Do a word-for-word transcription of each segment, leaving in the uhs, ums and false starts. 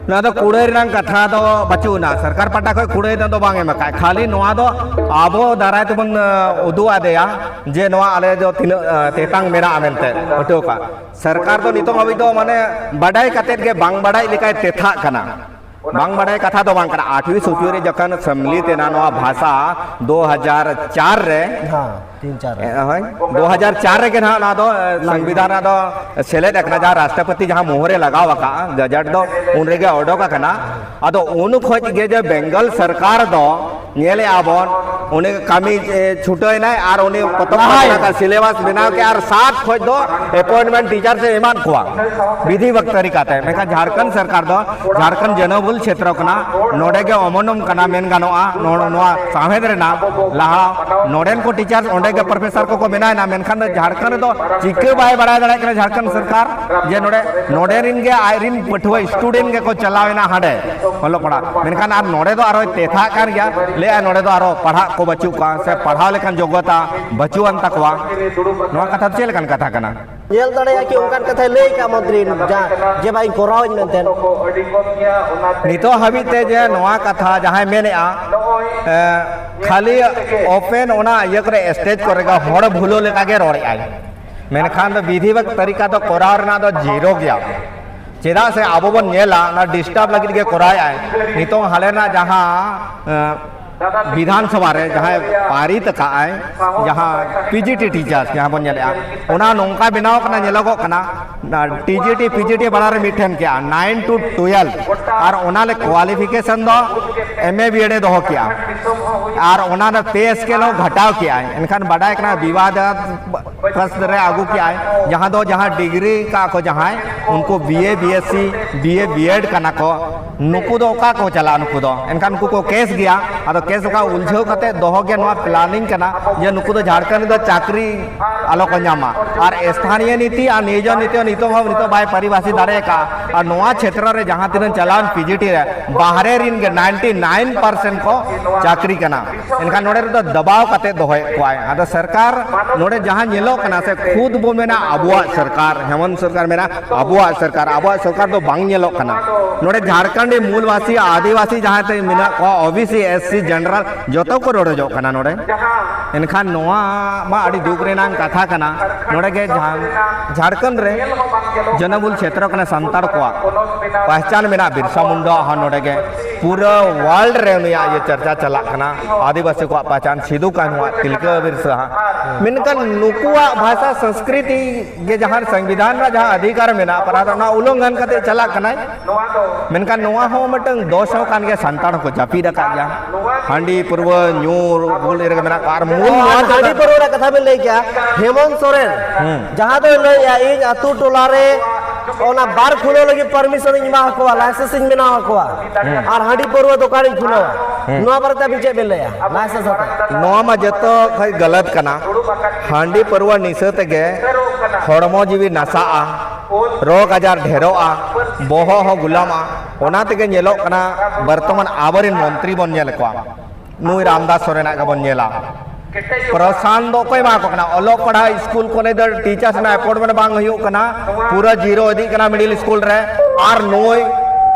ᱱᱚᱣᱟ ᱫᱚ ᱠᱩᱲᱟᱹᱭ ᱨᱮᱱᱟᱜ ᱠᱟᱛᱷᱟ ᱫᱚ ᱵᱟᱹᱪᱩᱜ ᱟᱱᱟ, ᱥᱚᱨᱠᱟᱨ ᱯᱟᱦᱴᱟ ᱠᱷᱚᱱ ᱠᱩᱲᱟᱹᱭ ᱫᱚ ᱵᱟᱝ ᱮᱢ ᱟᱠᱟᱫ, ᱠᱷᱟᱹᱞᱤ ᱱᱚᱣᱟ ᱫᱚ ᱟᱵᱚ ᱫᱟᱨᱟᱭ ᱛᱮᱵᱚᱱ ᱩᱫᱩᱜ ᱟᱫᱮᱭᱟ ᱡᱮ ᱱᱚᱣᱟ ᱟᱞᱮ ᱫᱚ ᱛᱤᱱᱟᱹᱜ ᱛᱮᱛᱟᱝ ᱢᱮᱱᱟᱜᱼᱟ ᱢᱮᱱᱛᱮ ᱯᱟᱹᱴᱷᱩᱣᱟᱹ ᱠᱚᱣᱟᱜ᱾ ᱥᱚᱨᱠᱟᱨ ᱫᱚ ᱱᱤᱛᱚᱝ ᱦᱟᱹᱵᱤᱡ ᱫᱚ ᱢᱟᱱᱮ ᱵᱟᱰᱟᱭ ᱠᱟᱛᱮᱫ ᱜᱮ ᱵᱟᱝ ᱵᱟᱰᱟᱭ ᱞᱮᱠᱟᱭ ᱛᱮᱛᱷᱟᱜ ᱠᱟᱱᱟ᱾ ᱵᱟᱝ ᱵᱟᱰᱟᱭ ᱠᱟᱛᱷᱟ ᱫᱚ ᱵᱟᱝ ᱠᱟᱱᱟ᱾ ᱟᱴᱷᱣᱤ ᱥᱩᱪᱤ ᱨᱮ ᱡᱚᱠᱷᱚᱱ ᱥᱚᱢᱢᱤᱞᱤᱛ ᱮᱱᱟ ᱱᱚᱣᱟ ᱵᱷᱟᱥᱟ ᱫᱩ ᱦᱟᱡᱟᱨ ᱪᱟᱨ ᱨᱮ, ᱦᱮᱸ, ᱛᱤᱱ ᱪᱟᱨ ᱨᱮ᱾ ᱦᱳᱭ, ᱫᱩ ᱦᱟᱡᱟᱨ ᱪᱟᱨ ᱨᱮᱜᱮ ᱱᱟᱦᱟᱜ ᱱᱚᱣᱟ ᱫᱚ ᱥᱚᱝᱵᱤᱫᱷᱟᱱ ᱨᱮ ᱫᱚ ᱥᱮᱞᱮᱫ ᱟᱠᱟᱱᱟ, ᱡᱟᱦᱟᱸ ᱨᱟᱥᱴᱨᱚᱯᱚᱛᱤ ᱡᱟᱦᱟᱸ ᱢᱚᱦᱚᱨᱮ ᱞᱟᱜᱟᱣ ᱟᱠᱟᱫᱼᱟ, ᱜᱟᱡᱮᱴ ᱫᱚ ᱩᱱ ᱨᱮᱜᱮ ᱚᱰᱚᱠ ᱟᱠᱟᱱᱟ᱾ ᱟᱫᱚ ᱩᱱ ᱠᱷᱚᱱ ᱜᱮ ᱡᱮ ᱵᱮᱝᱜᱚᱞ ᱥᱚᱨᱠᱟᱨ ᱫᱚ ᱧᱮᱞᱮᱜᱼᱟ ᱵᱚᱱ, ᱩᱱᱤ ᱠᱟᱹᱢᱤ ᱮ, ᱪᱷᱩᱴᱟᱹᱣ ᱮᱱᱟᱭ ᱟᱨ ᱩᱱᱤ ᱯᱚᱛᱚᱵ ᱞᱟᱦᱟᱭ᱾ ᱯᱟᱛᱷᱟᱢ ᱥᱤᱞᱮᱵᱟᱥ ᱵᱮᱱᱟᱣ ᱠᱮᱫ ᱟᱨ ᱥᱟᱛ ᱠᱷᱚᱱ ᱫᱚ ᱮᱯᱚᱭᱮᱱᱴᱢᱮᱱᱴ ᱴᱤᱪᱟᱨᱥ ᱮ ᱮᱢᱟᱫ ᱠᱚᱣᱟ ᱵᱤᱫᱷᱤᱵᱟᱠ ᱛᱟᱹᱨᱤᱠᱟᱛᱮ᱾ ᱢᱮᱱᱠᱷᱟᱱ ᱡᱷᱟᱲᱠᱷᱚᱸᱰ ᱥᱚᱨᱠᱟᱨ ᱫᱚ ᱡᱷᱟᱲᱠᱷᱚᱸᱰ ᱡᱚᱱᱚᱵᱚᱦᱩᱞ ᱪᱷᱮᱛᱨᱚ ᱠᱟᱱᱟ, ᱱᱚᱰᱮ ᱜᱮ ᱚᱢᱚᱱᱚᱢ ᱠᱟᱱᱟ ᱢᱮᱱ ᱜᱟᱱᱚᱜᱼᱟ᱾ ᱱᱚ-, ᱱᱚᱣᱟ ᱥᱟᱶᱦᱮᱫ ᱨᱮᱱᱟᱜ ᱞᱟᱦᱟ ᱱᱚᱰᱮᱱ ᱠᱚ ᱴᱤᱪᱟᱨᱥ ᱚᱸᱰᱮ ᱜᱮ ᱯᱨᱚᱯᱷᱮᱥᱟᱨ ᱠᱚᱠᱚ ᱵᱮᱱᱟᱣ ᱮᱱᱟ, ᱢᱮᱱᱠᱷᱟᱱ ᱫᱚ ᱡᱷᱟᱲᱠᱷᱚᱸᱰ ᱨᱮᱫᱚ ᱪᱤᱠᱟᱹ ᱵᱟᱭ ᱵᱟᱲᱟᱭ ᱫᱟᱲᱮᱭᱟᱜ ᱠᱟᱱᱟ ᱡᱷᱟᱲᱠᱷᱚᱸᱰ ᱥᱚᱨᱠᱟᱨ ᱡᱮ ᱱᱚᱰᱮ ᱱᱚᱰᱮ ᱨᱮᱱ ᱜᱮ ᱟᱡ ᱨᱮᱱ ᱯᱟᱹᱴᱷᱩᱣᱟᱹ ᱥᱴᱩᱰᱮᱱᱴ ᱜᱮᱠᱚ ᱪᱟᱞᱟᱣ ᱮᱱᱟ ᱦᱟᱸᱰᱮ ᱚᱞᱚᱜ ᱯᱟᱲᱦᱟᱜ, ᱢᱮᱱᱠᱷᱟᱱ ᱟᱨ ᱱᱚᱰᱮ ᱫᱚ ᱟᱨᱚᱭ ᱛᱮᱛᱷᱟᱜ ᱠᱟᱱ ᱜᱮᱭᱟ, ᱞᱟᱹᱭᱟ ᱱᱚᱰᱮ ᱫᱚ ᱟᱨᱚ ᱯᱟᱲᱦᱟᱜ ᱠᱚ ᱵᱟᱹᱪᱩᱜ ᱠᱚᱣᱟ ᱥᱮ ᱯᱟᱲᱦᱟᱣ ᱞᱮᱠᱟᱱ ᱡᱳᱜᱽᱭᱚᱛᱟ ᱵᱟᱹᱪᱩᱜ ᱟᱱ ᱛᱟᱠᱚᱣᱟ᱾ ᱱᱚᱣᱟ ᱠᱟᱛᱷᱟ ᱫᱚ ᱪᱮᱫ ᱞᱮᱠᱟᱱ ᱠᱟᱛᱷᱟ ᱠᱟᱱᱟ? ᱧᱮᱞ ᱫᱟᱲᱮᱭᱟᱜᱼᱟ ᱠᱤ ᱚᱱᱠᱟᱱ ᱠᱟᱛᱷᱟᱭ ᱞᱟᱹᱭ ᱠᱟᱜᱼᱟ ᱢᱚᱱᱛᱨᱤ, ᱡᱟ-, ᱡᱮ ᱵᱟᱝ ᱤᱧ ᱠᱚᱨᱟᱣᱟᱹᱧ ᱢᱮᱱᱛᱮ? ᱱᱤᱛᱚᱜ ᱦᱟᱹᱵᱤᱡ ᱛᱮ ᱡᱮ ᱱᱚᱣᱟ ᱠᱟᱛᱷᱟ ᱡᱟᱦᱟᱸᱭ ᱢᱮᱱᱮᱜᱼᱟ, ᱮ, ᱠᱷᱟᱹᱞᱤ ᱳᱯᱮᱱ ᱚᱱᱟ ᱤᱭᱟᱹ ᱠᱚᱨᱮ, ᱥᱴᱮᱡᱽ ᱠᱚᱨᱮ ᱜᱮ ᱦᱚᱲ ᱵᱷᱩᱞᱟᱹᱣ ᱞᱮᱠᱟ ᱜᱮ ᱨᱚᱲᱮᱜᱼᱟᱭ, ᱢᱮᱱᱠᱷᱟᱱ ᱫᱚ ᱵᱤᱫᱷᱤᱵᱟᱠ ᱛᱟᱹᱨᱤᱠᱟ ᱫᱚ ᱠᱚᱨᱟᱣ ᱨᱮᱱᱟᱜ ᱫᱚ ᱡᱤᱨᱳ ᱜᱮᱭᱟ᱾ ᱪᱮᱫᱟᱜ ᱥᱮ ᱟᱵᱚ ᱵᱚᱱ ᱧᱮᱞᱟ, ᱚᱱᱟ ᱰᱤᱥᱴᱟᱨᱵ ᱞᱟᱹᱜᱤᱫ ᱜᱮ ᱠᱚᱨᱟᱣᱮᱫᱼᱟᱭ᱾ ᱱᱤᱛᱚᱝ ᱦᱟᱞᱮ ᱨᱮᱱᱟᱜ ᱡᱟᱦᱟᱸ, ᱮ, ᱵᱤᱫᱷᱟᱱ ᱥᱚᱵᱷᱟ ᱨᱮ ᱡᱟᱦᱟᱸᱭ ᱯᱟᱨᱤᱛ ᱟᱠᱟᱫᱼᱟᱭ, ᱡᱟᱦᱟᱸ ᱯᱤ ᱡᱤ ᱴᱤ ᱴᱤᱪᱟᱨᱥ ᱡᱟᱦᱟᱸ ᱵᱚᱱ ᱧᱮᱞᱮᱫᱼᱟ, ᱚᱱᱟ ᱱᱚᱝᱠᱟ ᱵᱮᱱᱟᱣ ᱠᱟᱱᱟ, ᱧᱮᱞᱚᱜᱚᱜ ᱠᱟᱱᱟ, ᱚᱱᱟ T G T, P G T ᱵᱟᱱᱟᱨ ᱨᱮ ᱢᱤᱫ ᱴᱷᱮᱱ ᱠᱮᱜᱼᱟ, ᱱᱟᱭᱤᱱ ᱴᱩ ᱴᱩᱭᱮᱞᱵᱷ, ᱟᱨ ᱚᱱᱟ ᱞᱮ ᱠᱳᱣᱟᱞᱤᱯᱷᱤᱠᱮᱥᱚᱱ ᱫᱚ ᱮᱢ ᱮ ᱵᱤ ᱮᱰ ᱮ ᱫᱚᱦᱚ ᱠᱮᱜᱼᱟ, ᱟᱨ ᱚᱱᱟ ᱨᱮ ᱯᱮ ᱥᱠᱮᱞ ᱦᱚᱸ ᱜᱷᱟᱴᱟᱣ ᱠᱮᱜᱼᱟᱭ᱾ ᱮᱱᱠᱷᱟᱱ ᱵᱟᱰᱟᱭ ᱠᱟᱱᱟ ᱵᱤᱵᱟᱫ ᱯᱨᱚᱥᱱ ᱨᱮ ᱟᱹᱜᱩ ᱠᱮᱜᱼᱟᱭ, ᱡᱟᱦᱟᱸ ᱫᱚ ᱡᱟᱦᱟᱸ ᱰᱤᱜᱽᱨᱤ ᱠᱟᱜ ᱠᱚ ᱡᱟᱦᱟᱸᱭ, ᱩᱱᱠᱩ ᱵᱤ ᱮ, ᱵᱤ ᱮᱥ ᱥᱤ, ᱵᱤ ᱮ, ᱵᱤ ᱮᱰ ᱠᱟᱱᱟ ᱠᱚ, ᱱᱩᱠᱩ ᱫᱚ ᱚᱠᱟ ᱠᱚ ᱪᱟᱞᱟᱜᱼᱟ? ᱱᱩᱠᱩ ᱫᱚ ᱮᱱᱠᱷᱟᱱ ᱱᱩᱠᱩ ᱠᱚ ᱠᱮᱥ ᱜᱮᱭᱟ᱾ ᱟᱫᱚ ᱠᱮᱥ ᱚᱠᱟ ᱩᱞᱡᱷᱟᱹᱣ ᱠᱟᱛᱮ ᱫᱚᱦᱚ ᱜᱮ ᱱᱚᱣᱟ ᱯᱞᱟᱱᱤᱝ ᱠᱟᱱᱟ ᱡᱮ ᱱᱩᱠᱩ ᱫᱚ ᱡᱷᱟᱲᱠᱷᱚᱸᱰ ᱨᱮᱫᱚ ᱪᱟᱹᱠᱨᱤ ᱟᱞᱚ ᱠᱚ ᱧᱟᱢᱟ᱾ ᱟᱨ ᱥᱛᱷᱟᱱᱤᱭᱚ ᱱᱤᱛᱤ ᱟᱨ ᱱᱤᱭᱳᱡᱚᱱ ᱱᱤᱛᱤ ᱦᱚᱸ ᱱᱤᱛᱚᱜ ᱦᱚᱸ ᱱᱤᱛᱚᱜ ᱵᱟᱭ ᱯᱟᱨᱤᱵᱷᱟᱥᱤ ᱫᱟᱲᱮ ᱟᱠᱟᱫᱼᱟ᱾ ᱟᱨ ᱱᱚᱣᱟ ᱪᱷᱮᱛᱨᱚ ᱨᱮ ᱡᱟᱦᱟᱸ ᱛᱤᱱᱟᱹᱜ ᱪᱟᱞᱟᱣᱮᱱ ᱯᱤ ᱡᱤ ᱴᱤ ᱨᱮ ᱵᱟᱦᱨᱮ ᱨᱤᱱ ᱜᱮ ᱱᱟᱭᱤᱱᱴᱤ ᱱᱟᱭᱤᱱ ᱯᱟᱨᱥᱮᱱᱴ ᱠᱚ ᱪᱟᱹᱠᱨᱤ ᱠᱟᱱᱟ᱾ ᱮᱱᱠᱷᱟᱱ ᱱᱚᱰᱮ ᱨᱮᱫᱚ ᱫᱟᱵᱟᱣ ᱠᱟᱛᱮ ᱫᱚᱦᱚᱭᱮᱫ ᱠᱚᱣᱟᱭ᱾ ᱟᱫᱚ ᱥᱚᱨᱠᱟᱨ ᱱᱚᱰᱮ ᱡᱟᱦᱟᱸ ᱧᱮᱞᱚᱜ ᱠᱟᱱᱟ ᱥᱮ ᱠᱷᱩᱫ ᱵᱚ ᱢᱮᱱᱟ ᱟᱵᱚᱣᱟᱜ ᱥᱚᱨᱠᱟᱨ, ᱦᱮᱢᱚᱱᱛ ᱥᱚᱨᱠᱟᱨ ᱢᱮᱱᱟ ᱟᱵᱚᱣᱟᱜ ᱥᱚᱨᱠᱟᱨ, ᱟᱵᱚᱣᱟᱜ ᱥᱚᱨᱠᱟᱨ ᱫᱚ ᱵᱟᱝ ᱧᱮᱞᱚᱜ ᱠᱟᱱᱟ᱾ ᱱᱚᱰᱮ ᱡᱷᱟᱲᱠᱷᱚᱸᱰ ᱨᱮ ᱢᱩᱞᱵᱟᱥᱤ ᱟᱹᱫᱤᱵᱟᱹᱥᱤ ᱡᱟᱦᱟᱸᱭ ᱛᱮ ᱢᱮᱱᱟᱜ ᱠᱚᱣᱟ, ᱳᱵᱤᱥᱤ, ᱮᱥ ᱥᱤ, ᱡᱮᱱᱟᱨᱮᱞ ᱡᱚᱛᱚ ᱠᱚ ᱨᱚᱰᱚᱡᱚᱜ ᱠᱟᱱᱟ ᱱᱚᱰᱮ᱾ ᱮᱱᱠᱷᱟᱱ ᱱᱚᱣᱟ ᱢᱟ ᱟᱹᱰᱤ ᱫᱩᱠ ᱨᱮᱱᱟᱜ ᱠᱟᱛᱷᱟ ᱠᱟᱱᱟ᱾ ᱱᱚᱰᱮ ᱜᱮ ᱡᱷᱟᱲ-, ᱡᱷᱟᱲᱠᱷᱚᱸᱰ ᱨᱮ ᱡᱚᱱᱚᱵᱩᱞ ᱪᱷᱮᱛᱨᱚ ᱠᱟᱱᱟ ᱥᱟᱱᱛᱟᱲ ᱠᱚᱣᱟᱜ ᱯᱟᱦᱪᱟᱱ ᱢᱮᱱᱟᱜ ᱵᱤᱨᱥᱟ ᱢᱩᱱᱰᱟ ᱦᱚᱸ ᱱᱚᱰᱮ ᱜᱮ ᱯᱩᱨᱟᱹ ᱣᱟᱨᱞᱰ ᱨᱮ ᱩᱱᱤᱭᱟᱜ ᱤᱭᱟᱹ ᱪᱟᱨᱪᱟ ᱪᱟᱞᱟᱜ ᱠᱟᱱᱟ, ᱟᱹᱫᱤᱵᱟᱹᱥᱤ ᱠᱚᱣᱟᱜ ᱯᱟᱦᱪᱟᱱ ᱥᱤᱫᱩ ᱠᱟᱹᱱᱦᱩᱣᱟᱜ ᱛᱤᱞᱠᱟᱹ ᱵᱤᱨᱥᱟ ᱦᱟᱸᱜ᱾ ᱢᱮᱱᱠᱷᱟᱱ ᱱᱩᱠᱩᱣᱟᱜ ᱵᱷᱟᱥᱟ ᱥᱚᱝᱥᱠᱨᱤᱛᱤ ᱜᱮ ᱡᱟᱦᱟᱸ ᱥᱚᱝᱵᱤᱫᱷᱟᱱ ᱨᱮ ᱡᱟᱦᱟᱸ ᱚᱫᱷᱤᱠᱟᱨ ᱢᱮᱱᱟᱜ ᱯᱟᱨᱟ ᱚᱱᱟ ᱩᱞᱞᱚᱝᱜᱷᱚᱱ ᱠᱟᱛᱮ ᱪᱟᱞᱟᱜ ᱠᱟᱱᱟᱭ᱾ ᱢᱮᱱᱠᱷᱟᱱ ᱱᱚᱣᱟ ᱦᱚᱸ ᱢᱤᱫᱴᱟᱝ ᱫᱚᱥ ᱦᱚᱸ ᱠᱟᱱ ᱜᱮᱭᱟ, ᱥᱟᱱᱛᱟᱲ ᱦᱚᱸᱠᱚ ᱡᱟᱹᱯᱤᱫ ᱟᱠᱟᱫ ᱜᱮᱭᱟ᱾ ᱦᱟᱺᱰᱤ ᱯᱟᱹᱨᱣᱟᱹ ᱧᱩ ᱵᱩᱞ ᱨᱮᱜᱮ ᱢᱮᱱᱟᱜ ᱠᱚᱣᱟ᱾ ᱟᱨ ᱢᱩᱞ ᱱᱚᱣᱟ ᱦᱟᱺᱰᱤ ᱯᱟᱹᱨᱣᱟᱹ ᱨᱮᱱᱟᱜ ᱠᱟᱛᱷᱟ ᱵᱮᱱ ᱞᱟᱹᱭ ᱠᱮᱜᱼᱟ, ᱦᱮᱢᱚᱱᱛ ᱥᱚᱨᱮᱱ ᱦᱩᱸ᱾ ᱡᱟᱦᱟᱸ ᱫᱚᱭ ᱞᱟᱹᱭᱮᱜᱼᱟ, ᱤᱧ ᱟᱹᱛᱩ ᱴᱚᱞᱟ ᱨᱮ ᱚᱱᱟ ᱵᱟᱨ ᱠᱷᱩᱞᱟᱹᱣ ᱞᱟᱹᱜᱤᱫ ᱯᱟᱨᱢᱤᱥᱚᱱ ᱤᱧ ᱮᱢᱟ ᱟᱠᱚᱣᱟ, ᱞᱟᱭᱥᱮᱱᱥ ᱤᱧ ᱵᱮᱱᱟᱣ ᱟᱠᱚᱣᱟ, ᱦᱩᱸ᱾ ᱟᱨ ᱦᱟᱺᱰᱤ ᱯᱟᱹᱨᱣᱟᱹ ᱫᱚᱠᱟᱱᱤᱧ ᱠᱷᱩᱞᱟᱹᱣᱟ᱾ ᱦᱩᱸ᱾ ᱱᱚᱣᱟ ᱵᱟᱨᱮᱛᱮ ᱟᱹᱵᱤᱱ ᱪᱮᱫ ᱵᱮᱱ ᱞᱟᱹᱭᱟ? ᱞᱟᱭᱥᱮᱱᱥ ᱟᱛᱮ ᱱᱚᱣᱟ ᱢᱟ ᱡᱚᱛᱚ ᱠᱷᱚᱡ ᱜᱟᱞᱟᱛ ᱠᱟᱱᱟ᱾ ᱦᱟᱺᱰᱤ ᱯᱟᱹᱨᱣᱟᱹ ᱱᱤᱥᱟᱹ ᱛᱮᱜᱮ ᱦᱚᱲᱢᱚ ᱡᱤᱣᱤ ᱱᱟᱥᱟᱜᱼᱟ, ᱨᱳᱜᱽ ᱟᱡᱟᱨ ᱰᱷᱮᱨᱚᱜᱼᱟ, ᱵᱚᱦᱚᱜ ᱦᱚᱸ ᱜᱩᱞᱟᱢᱟ᱾ ᱚᱱᱟ ᱛᱮᱜᱮ ᱧᱮᱞᱚᱜ ᱠᱟᱱᱟ, ᱵᱚᱨᱛᱚᱢᱟᱱ ᱟᱵᱚᱨᱮᱱ ᱢᱚᱱᱛᱨᱤ ᱵᱚᱱ ᱧᱮᱞ ᱠᱚᱣᱟ, ᱱᱩᱭ ᱨᱟᱢᱫᱟᱥ ᱥᱚᱨᱮᱱᱟᱜ ᱜᱮᱵᱚᱱ ᱧᱮᱞᱟ᱾ ᱯᱨᱚᱥᱟᱱ ᱫᱚ ᱚᱠᱚᱭ ᱮᱢᱟ ᱠᱚ ᱠᱟᱱᱟ? ᱚᱞᱚᱜ ᱯᱟᱲᱦᱟᱜ ᱥᱠᱩᱞ ᱠᱚᱞᱮᱡᱽ ᱫᱚ ᱴᱤᱪᱟᱨᱥ ᱨᱮᱱᱟᱜ ᱮᱯᱚᱭᱮᱱᱴᱢᱮᱱᱴ ᱵᱟᱝ ᱦᱩᱭᱩᱜ ᱠᱟᱱᱟ, ᱯᱩᱨᱟᱹ ᱡᱤᱨᱳ ᱤᱫᱤᱜ ᱠᱟᱱᱟ ᱢᱤᱰᱤᱞ ᱥᱠᱩᱞ ᱨᱮ᱾ ᱟᱨ ᱱᱩᱭ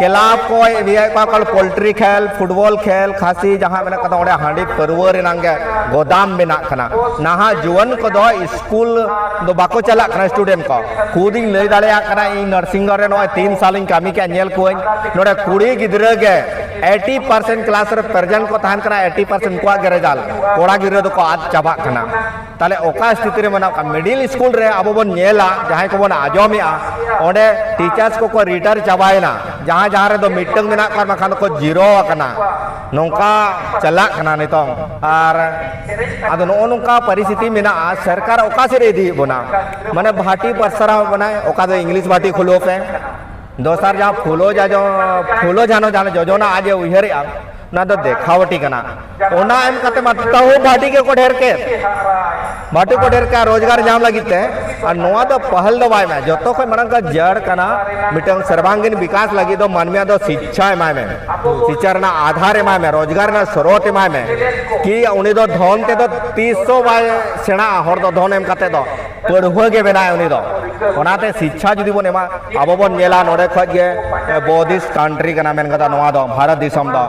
ᱠᱞᱟᱵᱽ ᱠᱚ ᱤᱫᱤᱭᱮᱫ ᱠᱚᱣᱟ ᱠᱚ, ᱯᱳᱞᱴᱨᱤ ᱠᱷᱮᱞ, ᱯᱷᱩᱴᱵᱚᱞ ᱠᱷᱮᱞ, ᱠᱷᱟᱹᱥᱤ ᱡᱟᱦᱟᱸ ᱢᱮᱱᱟᱜ ᱠᱟᱫᱟ, ᱚᱸᱰᱮ ᱦᱟᱺᱰᱤ ᱯᱟᱹᱨᱣᱟᱹ ᱨᱮᱱᱟᱝ ᱜᱮ ᱜᱚᱫᱟᱢ ᱢᱮᱱᱟᱜ ᱠᱟᱱᱟ᱾ ᱱᱟᱦᱟᱜ ᱡᱩᱣᱟᱹᱱ ᱠᱚᱫᱚ ᱥᱠᱩᱞ ᱫᱚ ᱵᱟᱠᱚ ᱪᱟᱞᱟᱜ ᱠᱟᱱᱟ, ᱥᱴᱩᱰᱮᱱᱴ ᱠᱚ᱾ ᱠᱷᱩᱫ ᱤᱧ ᱞᱟᱹᱭ ᱫᱟᱲᱮᱭᱟᱜ ᱠᱟᱱᱟ, ᱤᱧ ᱱᱟᱨᱥᱤᱝ ᱦᱳᱢ ᱨᱮ ᱱᱚᱜᱼᱚᱭ ᱛᱤᱱ ᱥᱟᱞᱤᱧ ᱠᱟᱹᱢᱤ ᱠᱮᱫᱼᱟ, ᱧᱮᱞ ᱠᱚᱣᱟᱧ, ᱱᱚᱰᱮ ᱠᱩᱲᱤ ᱜᱤᱫᱽᱨᱟᱹ ᱜᱮ ᱮᱭᱤᱴᱤ ᱯᱟᱨᱥᱮᱱᱴ ᱠᱞᱟᱥ ᱨᱮ ᱯᱨᱮᱡᱮᱱᱴ ᱠᱚ ᱛᱟᱦᱮᱱ ᱠᱟᱱᱟ, ᱮᱭᱤᱴᱤ ᱯᱟᱨᱥᱮᱱᱴ ᱩᱱᱠᱩᱣᱟᱜ ᱜᱮ ᱨᱮᱡᱟᱞᱴ, ᱠᱚᱲᱟ ᱜᱤᱫᱽᱨᱟᱹ ᱫᱚᱠᱚ ᱟᱫ ᱪᱟᱵᱟᱜ ᱠᱟᱱᱟ᱾ ᱛᱟᱦᱞᱮ ᱚᱠᱟ ᱥᱛᱷᱤᱛᱤ ᱨᱮ ᱢᱮᱱᱟᱜ ᱠᱚᱣᱟ? ᱢᱤᱰᱤᱞ ᱥᱠᱩᱞ ᱨᱮ ᱟᱵᱚ ᱵᱚᱱ ᱧᱮᱞᱟ, ᱡᱟᱦᱟᱸᱭ ᱠᱚᱵᱚᱱ ᱟᱸᱡᱚᱢᱮᱜᱼᱟ, ᱚᱸᱰᱮ ᱴᱤᱪᱟᱨᱥ ᱠᱚᱠᱚ ᱨᱤᱴᱟᱭᱟᱨ ᱪᱟᱵᱟᱭᱮᱱᱟ, ᱡᱟᱦᱟᱸ ᱡᱟᱦᱟᱸ ᱨᱮᱫᱚ ᱢᱤᱫᱴᱟᱝ ᱢᱮᱱᱟᱜ ᱠᱚᱣᱟ, ᱵᱟᱠᱷᱟᱱ ᱫᱚᱠᱚ ᱡᱤᱨᱳ ᱟᱠᱟᱱᱟ᱾ ᱱᱚᱝᱠᱟ ᱪᱟᱞᱟᱜ ᱠᱟᱱᱟ ᱱᱤᱛᱚᱝ᱾ ᱟᱨ ᱟᱫᱚ ᱱᱚᱜᱼᱚ ᱱᱚᱝᱠᱟ ᱯᱚᱨᱤᱥᱛᱷᱤᱛᱤ ᱢᱮᱱᱟᱜᱼᱟ, ᱥᱚᱨᱠᱟᱨ ᱚᱠᱟ ᱥᱮᱫ ᱨᱮ ᱤᱫᱤᱭᱮᱫ ᱵᱚᱱᱟ? ᱢᱟᱱᱮ ᱵᱷᱟᱴᱤ ᱯᱟᱥᱨᱟᱣ ᱵᱚᱱᱟᱭ, ᱚᱠᱟ ᱫᱚ ᱤᱝᱞᱤᱥ ᱵᱷᱟᱴᱤ ᱠᱷᱩᱞᱟᱹᱣ ᱯᱮ, ᱫᱚᱥᱟᱨ ᱡᱟᱦᱟᱸ ᱯᱷᱩᱞᱳ ᱡᱟᱡᱚ, ᱯᱷᱩᱞᱳ ᱡᱷᱟᱱᱚ ᱡᱟᱦᱟᱸ ᱡᱳᱡᱚᱱᱟ ᱟᱡ ᱮ ᱩᱭᱦᱟᱹᱨᱮᱜᱼᱟ, ᱚᱱᱟ ᱫᱚ ᱫᱮᱠᱷᱟᱣᱴᱤ ᱠᱟᱱᱟ᱾ ᱚᱱᱟ ᱮᱢ ᱠᱟᱛᱮ ᱢᱟ ᱛᱟᱹᱦᱩ ᱵᱷᱟᱹᱴᱤ ᱜᱮᱠᱚ ᱰᱷᱮᱨ ᱠᱮᱫ, ᱵᱷᱟᱹᱴᱤ ᱠᱚ ᱰᱷᱮᱨ ᱠᱮᱫ ᱨᱳᱡᱽᱜᱟᱨ ᱧᱟᱢ ᱞᱟᱹᱜᱤᱫ ᱛᱮ᱾ ᱟᱨ ᱱᱚᱣᱟ ᱫᱚ ᱯᱟᱹᱦᱤᱞ ᱫᱚ ᱵᱟᱭ ᱢᱮ, ᱡᱚᱛᱚ ᱠᱷᱚᱱ ᱢᱟᱲᱟᱝ ᱠᱚ ᱡᱟᱹᱲ ᱠᱟᱱᱟ᱾ ᱢᱤᱫᱴᱟᱝ ᱥᱚᱨᱵᱟᱝᱜᱤᱱ ᱵᱤᱠᱟᱥ ᱞᱟᱹᱜᱤᱫ ᱫᱚ ᱢᱟᱹᱱᱢᱤᱭᱟᱜ ᱫᱚ ᱥᱤᱪᱪᱷᱟ ᱮᱢᱟᱭ ᱢᱮ, ᱥᱤᱪᱪᱷᱟ ᱨᱮᱱᱟᱜ ᱟᱫᱷᱟᱨ ᱮᱢᱟᱭ ᱢᱮ, ᱨᱳᱡᱽᱜᱟᱨ ᱨᱮᱱᱟᱜ ᱥᱨᱳᱛ ᱮᱢᱟᱭ ᱢᱮ᱾ ᱠᱤ ᱩᱱᱤ ᱫᱚ ᱫᱷᱚᱱ ᱛᱮᱫᱚ ᱛᱤᱥ ᱦᱚᱸ ᱵᱟᱭ ᱥᱮᱬᱟᱜᱼᱟ, ᱦᱚᱲ ᱫᱚ ᱫᱷᱚᱱ ᱮᱢ ᱠᱟᱛᱮ ᱫᱚ ᱯᱟᱹᱲᱦᱩᱣᱟᱹ ᱜᱮ ᱵᱮᱱᱟᱭ ᱩᱱᱤ ᱫᱚ᱾ ᱚᱱᱟᱛᱮ ᱥᱤᱪᱪᱷᱟ ᱡᱩᱫᱤ ᱵᱚᱱ ᱮᱢᱟ, ᱟᱵᱚ ᱵᱚᱱ ᱧᱮᱞᱟ ᱱᱚᱰᱮ ᱠᱷᱚᱡ ᱜᱮ ᱵᱳᱫᱷᱤᱥᱴ ᱠᱟᱱᱴᱨᱤ ᱠᱟᱱᱟ ᱢᱮᱱ ᱠᱟᱫᱟ ᱱᱚᱣᱟ ᱫᱚ, ᱵᱷᱟᱨᱚᱛ ᱫᱤᱥᱚᱢ ᱫᱚ᱾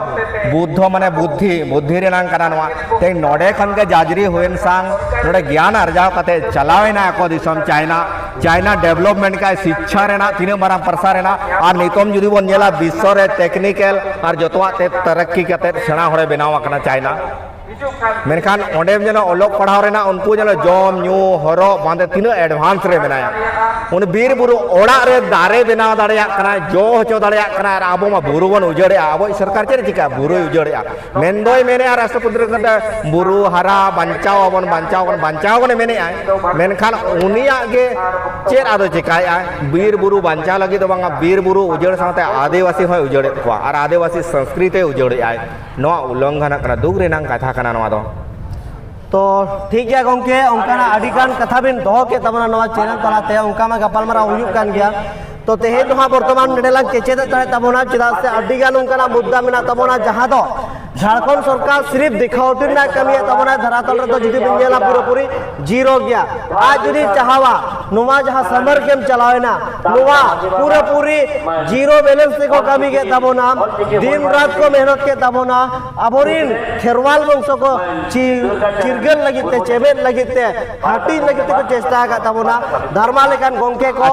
ᱵᱩᱫᱽᱫᱷᱚ ᱢᱟᱱᱮ ᱵᱩᱫᱽᱫᱷᱤ, ᱵᱩᱫᱽᱫᱷᱤ ᱨᱮᱱᱟᱝ ᱠᱟᱱᱟ ᱱᱚᱣᱟ᱾ ᱛᱮᱦᱮᱧ ᱱᱚᱰᱮ ᱠᱷᱚᱱ ᱜᱮ ᱡᱟᱡᱽᱨᱤ ᱦᱩᱭᱮᱱ ᱥᱟᱝ ᱱᱚᱰᱮ ᱜᱮᱭᱟᱱ ᱟᱨᱡᱟᱣ ᱠᱟᱛᱮ ᱪᱟᱞᱟᱣ ᱮᱱᱟ ᱟᱠᱚ ᱫᱤᱥᱚᱢ ᱪᱟᱭᱱᱟ᱾ ᱪᱟᱭᱱᱟ ᱰᱮᱵᱷᱞᱚᱯᱢᱮᱱᱴ ᱠᱟᱭ, ᱥᱤᱪᱪᱷᱟ ᱨᱮᱱᱟᱜ ᱛᱤᱱᱟᱹᱜ ᱢᱟᱨᱟᱝ ᱯᱨᱚᱥᱟᱨ ᱮᱱᱟ᱾ ᱟᱨ ᱱᱤᱛᱚᱝ ᱡᱩᱫᱤ ᱵᱚᱱ ᱧᱮᱞᱟ ᱵᱤᱥᱥᱚ ᱨᱮ ᱴᱮᱠᱱᱤᱠᱮᱞ ᱟᱨ ᱡᱚᱛᱚᱣᱟᱜ ᱛᱮ ᱛᱟᱨᱟᱠᱠᱤ ᱠᱟᱛᱮ ᱥᱮᱬᱟ ᱦᱚᱲᱮ ᱵᱮᱱᱟᱣ ᱟᱠᱟᱱᱟ ᱪᱟᱭᱱᱟ᱾ ᱢᱮᱱᱠᱷᱟᱱ ᱚᱸᱰᱮ ᱡᱮᱱᱚ ᱚᱞᱚᱜ ᱯᱟᱲᱦᱟᱣ ᱨᱮᱱᱟᱜ ᱩᱱᱠᱩ ᱡᱮᱱᱚ ᱡᱚᱢ ᱧᱩ ᱦᱚᱨᱚᱜ ᱵᱟᱸᱫᱮ ᱛᱤᱱᱟᱹᱜ ᱮᱰᱵᱷᱟᱱᱥ ᱨᱮ ᱢᱮᱱᱟᱭᱟ᱾ ᱩᱱᱤ ᱵᱤᱨ ᱵᱩᱨᱩ ᱚᱲᱟᱜ ᱨᱮ ᱫᱟᱨᱮ ᱵᱮᱱᱟᱣ ᱫᱟᱲᱮᱭᱟᱜ ᱠᱟᱱᱟᱭ, ᱡᱚ ᱦᱚᱪᱚ ᱫᱟᱲᱮᱭᱟᱜ ᱠᱟᱱᱟᱭ, ᱟᱨ ᱟᱵᱚ ᱢᱟ ᱵᱩᱨᱩ ᱵᱚᱱ ᱩᱡᱟᱹᱲᱮᱜᱼᱟ᱾ ᱟᱵᱚᱭᱤᱡ ᱥᱚᱨᱠᱟᱨ ᱪᱮᱫ ᱮ ᱪᱤᱠᱟᱹᱜᱼᱟ? ᱵᱩᱨᱩᱭ ᱩᱡᱟᱹᱲᱮᱜᱼᱟ᱾ ᱢᱮᱱᱫᱚᱭ ᱢᱮᱱᱮᱜᱼᱟ ᱨᱟᱥᱴᱨᱚᱯᱚᱛᱤ ᱨᱮ, ᱵᱩᱨᱩ ᱦᱟᱨᱟ ᱵᱟᱧᱪᱟᱣ ᱟᱵᱚᱱ, ᱵᱟᱧᱪᱟᱣ ᱟᱵᱚᱱ, ᱵᱟᱧᱪᱟᱣ ᱟᱵᱚᱱᱮ ᱢᱮᱱᱮᱜᱼᱟᱭ, ᱢᱮᱱᱠᱷᱟᱱ ᱩᱱᱤᱭᱟᱜ ᱜᱮ ᱪᱮᱫ ᱟᱫᱚ ᱪᱮᱠᱟᱭᱮᱜᱼᱟᱭ? ᱵᱤᱨ ᱵᱩᱨᱩ ᱵᱟᱧᱪᱟᱣ ᱞᱟᱹᱜᱤᱫ ᱫᱚ ᱵᱟᱝᱟ, ᱵᱤᱨ ᱵᱩᱨᱩ ᱩᱡᱟᱹᱲ ᱥᱟᱶᱛᱮ ᱟᱹᱫᱤᱵᱟᱹᱥᱤ ᱦᱚᱸᱭ ᱩᱡᱟᱹᱲᱮᱫ ᱠᱚᱣᱟ ᱟᱨ ᱟᱹᱫᱤᱵᱟᱹᱥᱤ ᱥᱚᱝᱥᱠᱨᱤᱛᱤᱭ ᱩᱡᱟᱹᱲᱮᱜᱼᱟᱭ᱾ ᱱᱚᱣᱟ ᱩᱞᱞᱚᱝᱜᱷᱚᱱᱚᱜ ᱠᱟᱱᱟ, ᱫᱩᱠ ᱨᱮᱱᱟᱝ ᱠᱟᱛᱷᱟ ᱠᱟᱱᱟ ᱱᱚᱣᱟ ᱫᱚ᱾ ᱛᱚ ᱴᱷᱤᱠ ᱜᱮᱭᱟ ᱜᱚᱢᱠᱮ, ᱚᱱᱠᱟᱱᱟᱜ ᱟᱹᱰᱤ ᱜᱟᱱ ᱠᱟᱛᱷᱟ ᱵᱤᱱ ᱫᱚᱦᱚ ᱠᱮᱫ ᱛᱟᱵᱚᱱᱟ ᱱᱚᱣᱟ ᱪᱮᱱᱮᱞ ᱛᱟᱞᱟᱛᱮ, ᱚᱱᱠᱟ ᱢᱟ ᱜᱟᱯᱟᱞᱢᱟᱨᱟᱣ ᱦᱩᱭᱩᱜ ᱠᱟᱱ ᱜᱮᱭᱟ᱾ ᱛᱚ ᱛᱮᱦᱮᱧ ᱫᱚ ᱦᱟᱸᱜ ᱵᱚᱨᱛᱚᱢᱟᱱ ᱱᱚᱰᱮ ᱞᱟᱝ ᱠᱮᱪᱮᱫᱮᱫ ᱛᱟᱦᱮᱸᱫ ᱛᱟᱵᱚᱱᱟ, ᱪᱮᱫᱟᱜ ᱥᱮ ᱟᱹᱰᱤ ᱜᱟᱱ ᱚᱱᱠᱟᱱᱟᱜ ᱢᱩᱫᱽᱫᱟ ᱢᱮᱱᱟᱜ ᱛᱟᱵᱚᱱᱟ ᱡᱟᱦᱟᱸ ᱫᱚ ᱡᱷᱟᱲᱠᱷᱚᱸᱰ ᱥᱚᱨᱠᱟᱨ ᱥᱤᱨᱤᱯ ᱫᱮᱠᱷᱟᱣᱴᱤ ᱨᱮᱱᱟᱜ ᱠᱟᱹᱢᱤᱭᱮᱫ ᱛᱟᱵᱚᱱᱟ, ᱫᱷᱟᱨᱟᱛᱚᱞ ᱨᱮᱫᱚ ᱡᱩᱫᱤ ᱵᱤᱱ ᱧᱮᱞᱟ ᱯᱩᱨᱟᱹᱯᱩᱨᱤ ᱡᱤᱨᱳ ᱜᱮᱭᱟ᱾ ᱟᱡ ᱡᱩᱫᱤ ᱪᱟᱦᱟᱣᱟ ᱱᱚᱣᱟ ᱡᱟᱦᱟᱸ ᱥᱟᱢᱟᱨ ᱠᱮᱢᱯ ᱪᱟᱞᱟᱣᱮᱱᱟ, ᱱᱚᱣᱟ ᱯᱩᱨᱟᱹᱯᱩᱨᱤ ᱡᱤᱨᱳ ᱵᱮᱞᱮᱱᱥ ᱛᱮᱠᱚ ᱠᱟᱹᱢᱤ ᱠᱮᱫ ᱛᱟᱵᱚᱱᱟ, ᱫᱤᱱ ᱨᱟᱛ ᱠᱚ ᱢᱮᱦᱱᱚᱛ ᱠᱮᱫ ᱛᱟᱵᱚᱱᱟ, ᱟᱵᱚᱨᱤᱱ ᱠᱷᱮᱨᱣᱟᱞ ᱵᱚᱝᱥᱚ ᱠᱚ ᱪᱤ-, ᱪᱤᱨᱜᱟᱹᱞ ᱞᱟᱹᱜᱤᱫ ᱛᱮ, ᱪᱮᱢᱮᱫ ᱞᱟᱹᱜᱤᱫ ᱛᱮ, ᱦᱟᱹᱴᱤᱧ ᱞᱟᱹᱜᱤᱫ ᱛᱮᱠᱚ ᱪᱮᱥᱴᱟ ᱟᱠᱟᱫ ᱛᱟᱵᱚᱱᱟ᱾ ᱫᱷᱟᱨᱢᱟ ᱞᱮᱠᱟᱱ ᱜᱚᱢᱠᱮ ᱠᱚ